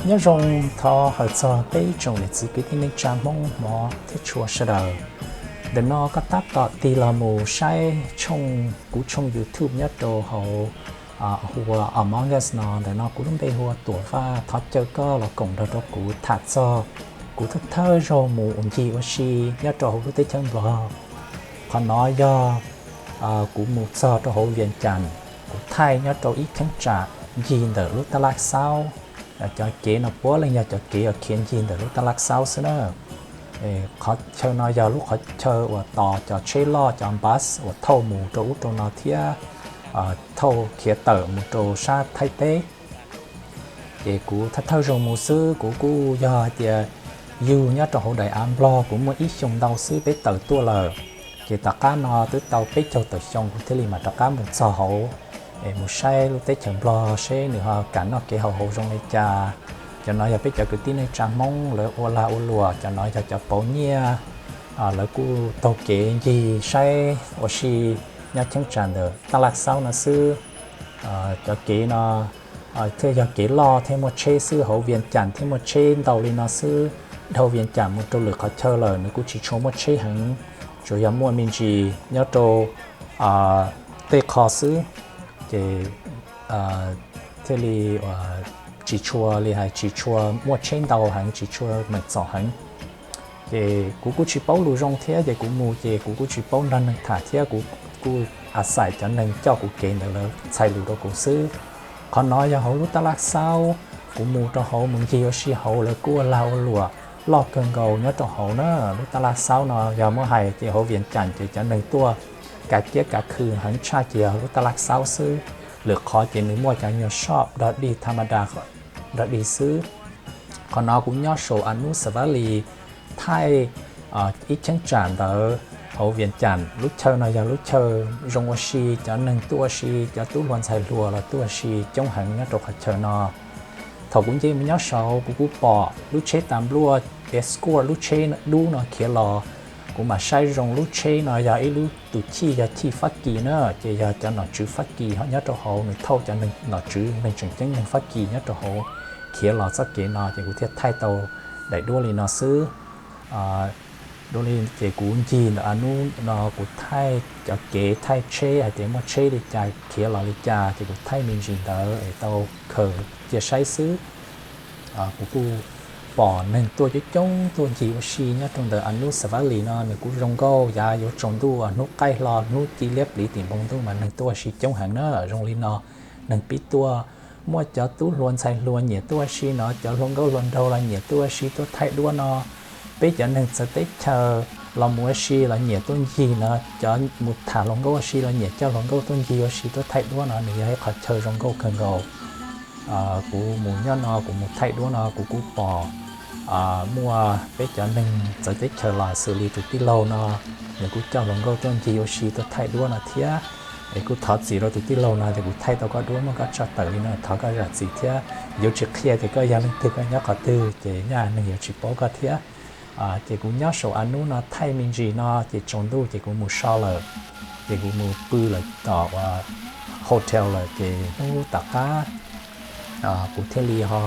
Nyob zoo, thov hawm txog peb ib tsoom niam txiv kwv tij neej tsa Hmoob hmov thiab tshua sawv daws. Ntawm no koj tab tom tig los mus saib tshooj, kuv tshooj YouTube nyob rau hauv hu ua Among Us no. Ntawm no kuv lub npe hu ua Tuam Vaj. Thov caw koj los koom nrog rau kuv tham txog kuv thawj thawj zaug mus ncig ua si nyob rau hauv lub teb chaws Nplog. Qhov no yog kuv mus txog rau hauv Vias Cas, kuv thaij nyob rau ib cheeb tsam ncig ntawm lub taj laj Xaub. Cov kev no puav leej yog cov kev uas khiav ncig ntawm lub taj laj Xaub xwb na. Qhov chaw no yog lub qhov chaw uas tos cov tsheb loj, cov bus uas thauj mus rau ub rau no thiab thauj khiav tawm mus rau sab Thaib teb. Ces kuv thawj thawj zaug mus xwb, kuv kuj yog hais tias yug nyob rau hauv daim av Nplog, kuv muaj ib xyoos ntau xwb peb tawm tuaj lawm. Ces tom qab no twb tau peb caug tawm xyoo kuv thiaj li mam rov qab mus txog hauv, mus saib lub teb chaws Nplog seb nws ho kev noj kev haus hauv zoo li cas. Cov no yog peb cov kwv tij neej tsa Hmoob lawv ua lag ua luam, cov no yog cov pauv nyiaj, lawv kuj taug kev ncig saib ua si nyob cheeb tsam ntawm taj laj Xaub no xwb. Cov kev no thiaj yog kev loj thiab muaj tsheb xwb, hauv Vias Cas thiaj muaj tsheb ntau li no xwb. Dhau Vias Cas mus rau lwm qhov chaw lawm nws kuj tsis tshua muaj tsheb heev, tsuas yog muaj me ntsis nyob rau tej qho xwb. Ces thiaj li tsis tshua li hais, tsis tshua muaj tsheb ntau heev, tsis tshua meem txom heev. Ces kuv kuj tsis paub lus zoo thiab, ces kuv mus ces kuv kuj tsis paub nrog neeg tham thiab, kuv kuj a xais cov neeg coj kuv kev ntawd lawv txhais lus rau kuv xwb. Qhov no yog hauv lub taj laj Xaub, kuv mus rau hauv mus ncig ua si hauv, lawv kuj ua lag ua luam loj kawg nkaus nyob rau hauv na. Lub taj laj Xaub no yog muab hais ces hauv Vias Cas ces cov neeg tuaj kav kiab kav khw heev tshaj ces yog lub taj laj Xaub xwb. Lwm qhov ces nws muaj cov nyuag shop dog dig tha ma da, dog dig xwb. Qhov no kuv nyob saum Anus Savali, thaij ib cheeb tsam ntawd hauv Vias Cas. Lub chaw no yog lub chaw zoo ua si, cov neeg tuaj ua si, cov tub hluas ntxhais hluas los tuaj ua si coob heev nyob rau qhov chaw no. Thaum kuv nce mus nyob saud kuv kuj pom lub tsheb tas npluaj Escort, lub tsheb dub no khiav los. Kuv mam saib zoo lub tsheb no yog ib lub tus chij, yog chij Fab Kis na, ces yog cov nom tswv Fab Kis ho nyob rau hauv, nws thauj cov nom tswv neeg tseem ceeb neeg Fab Kis nyob rau hauv khiav los txoj kev no, ces kuv thiaj thaij tau daim duab li no xwb. Dua li ces kuv ncig ntawm Anus no kuv thaij cov kev, thaij tsheb hais tias muaj tsheb li cas khiav los li cas, ces kuv thaij me ntsis ntawd es tau khaws cia saib xwb. Kuv kuj pom neeg tuaj coob coob tuaj ncig ua si nyob rau ntawm Anus Savali no, nws kuj zoo nkauj. Yav yuav tsaus ntuj, hnub qaij hlo, hnub ci liab pliv tim npoo ntuj mas neeg tuaj ua si coob heev na. Zoo li no neeg pib tuaj, muaj cov tub hluas ntxhais hluas nyiam tuaj ua si no, cov hluas nkauj hluas nraug los nyiam tuaj ua si tuaj thaij duab no. Peb cov neeg txawv teb chaws los mus ua si los nyiam tuaj ncig no, cov mus tham hluas nkauj ua si los nyiam coj hluas nkauj tuaj ncig ua si tuaj thaij duab no, nws yog ib qhov chaw zoo nkauj kawg nkaus. Kuv mus nyob no, kuv mus thaij duab no, kuv kuj pom muaj peb cov neeg txawv teb chaws los xws li tus tij laug no, nws kuj coj hluas nkauj tuaj ncig ua si tuaj thaij duab no thiab. Es kuj thov txim rau tus tij laug no tias kuv thaij tau koj duab muab koj tso tawm li no, thov koj zam txim thiab. Yuav tsis qhia tias koj yog leej twg, koj nyob qhov twg, ces nyaj neeg yuav tsis paub koj thiab. Ces kuv nyob saum Anus no thaij me ntsis no ces tsaus ntuj ces kuv mus so lawm. Ces kuv mus pw lawm tom hotel lawm, ces hnub tom qab kuv thiaj li ho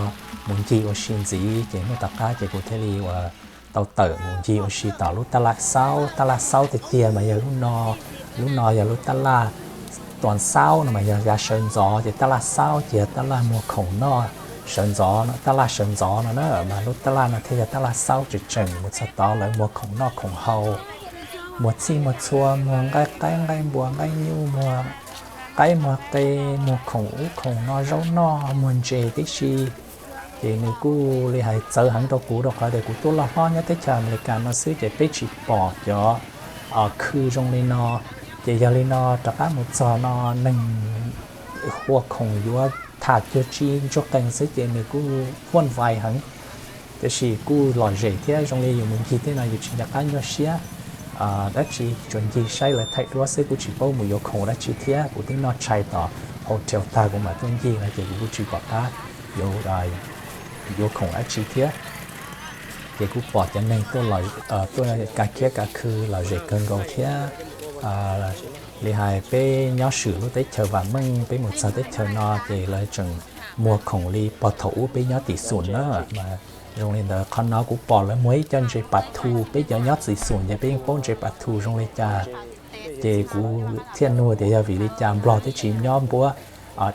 mus ncig ua si ntxiv. Ces hnub tom qab ces kuv thiaj li uas tau tawm mus ncig ua si tom lub taj laj Xaub. Taj laj Xaub tiag tiag mas yog lub no, lub no yog lub taj laj Tuam Xaub no mas yog yav sawv ntxov, ces taj laj Xaub ces yog taj laj muag khoom noj sawv ntxov no, taj laj sawv ntxov no na. Mas lub taj laj no thiaj yog taj laj Xaub tseem tseem, mus txog tod lawv muag khoom noj khoom haus, muag txhij muag txhua, muag nqaij qaib nqaij npua nqaij nyuj, muag qaib muag qe, muag khoom ub khoom no, zaub noj, muag ntses tib si. Ces nws kuj li hais txawv heev rau kuv, rau qhov tias kuv tuaj loj hlob nyob teb chaws Amelikas no xwb ces peb tsis pom cov khw zoo li no. Ces yog li no rov qab mus txog no neeg ua khoom yuav tham cuag tsi ntsuag qees xwb ces nws kuj huaj vais heev. Tiam sis kuj lom zem thiab, zoo li yus mus ncig tej no yus tsis nco qab nyuaj siab dab tsi, tsuas ncig saib lawv thaij duab xwb, kuj tsis paub mus yuav khoom dab tsi thiab. Kuv twb noj tshais tom hotel tag kuv mam tuaj ncig no ces kuv kuj tsis pom qab yuav khoom dab tsi thiab. Ces kuj pom cov neeg tuaj, tuaj kav kiab kav khw lom zem kawg nkaus thiab. Li hais peb nyob swm lub teb chaws vam meej, peb mus txog teb chaws no ces lawv tseem muag khoom li pog thaum ub peb nyob tim xum na. Mas zoo li ntawd qhov no kuv pom lawv muag ib co ntses pas thu, peb cov nyob tim xum ces peb yeej paub ntses pas thu zoo li cas. Ces kuv thiaj nug tias yog vim li cas Nplog twb tsis nyob npuab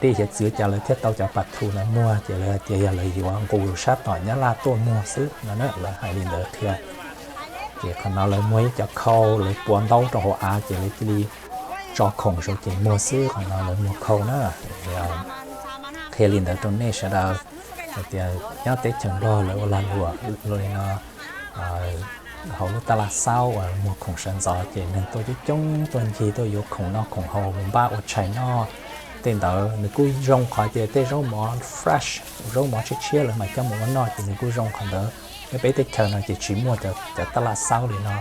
dej hiav txwv cas lawv thiaj tau cov pas thu no muag, ces lawv tias yog lawv yuav nqus sab tom Nyab Laj tuaj muag xwb no na, lawv hais li ntawd qhia. Ces qhov no lawv muag ib co khau, lawv pua ntaub rau hauv av ces lawv cia li tso khoom saud ces muag xwb, qhov no lawv muag khau na. Qhia li ntawd rau nej sawv daws hais tias nyob teb chaws Nplog lawv ua lag luam li no. Hauv lub taj laj xaub uas muag khoom sawv ntxov ces neeg tuaj coob coob tuaj ncig tuaj yuav khoom noj khoom haus mus npaj ua tshais noj. Tej ntawd nws kuj zoo qhov tias tej zaub mov fresh, zaub mov tshiab tshiab lawv mam coj mus ua noj ces nws kuj zoo qhov ntawd. Nyob peb teb chaws no ces tsis muaj cov taj laj xaub li no.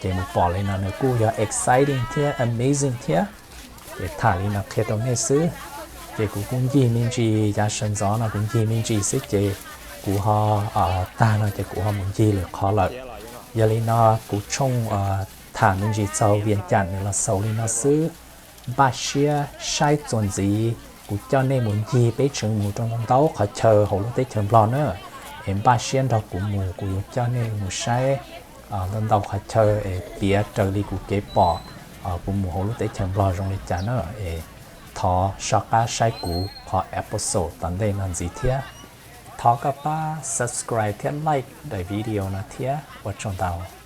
Ces mus pom li no nws kuj yog exciting thiab amazing thiab. Ces tham li no qhia rau nej xwb. Ces kuv kuj ncig me ntsis, yav sawv ntxov no kuv ncig me ntsis xwb ces kuv ho tag no ces kuv ho mus ncig lwm qhov lawm. Yog li no kuv tshooj tham me ntsis txog Vias Cas nws los xaus li no xwb. Npaj siab saib txuas ntxiv, kuv coj nej mus ncig peb tseem mus rau ntau ntau qhov chaw hauv lub teb chaws Nplog na. Es npaj siab nrog kuv mus, kuv yuav coj nej mus saib ntau ntau qhov chaw es piav raws li kuv kev pom kuv mus hauv lub teb chaws Nplog zoo li cas na. Es thov soj qab saib kuv qhov episode tom ntej no ntxiv thiab. Thov koj pab subscribe thiab like daim video no thiab, ua tsaug ntau.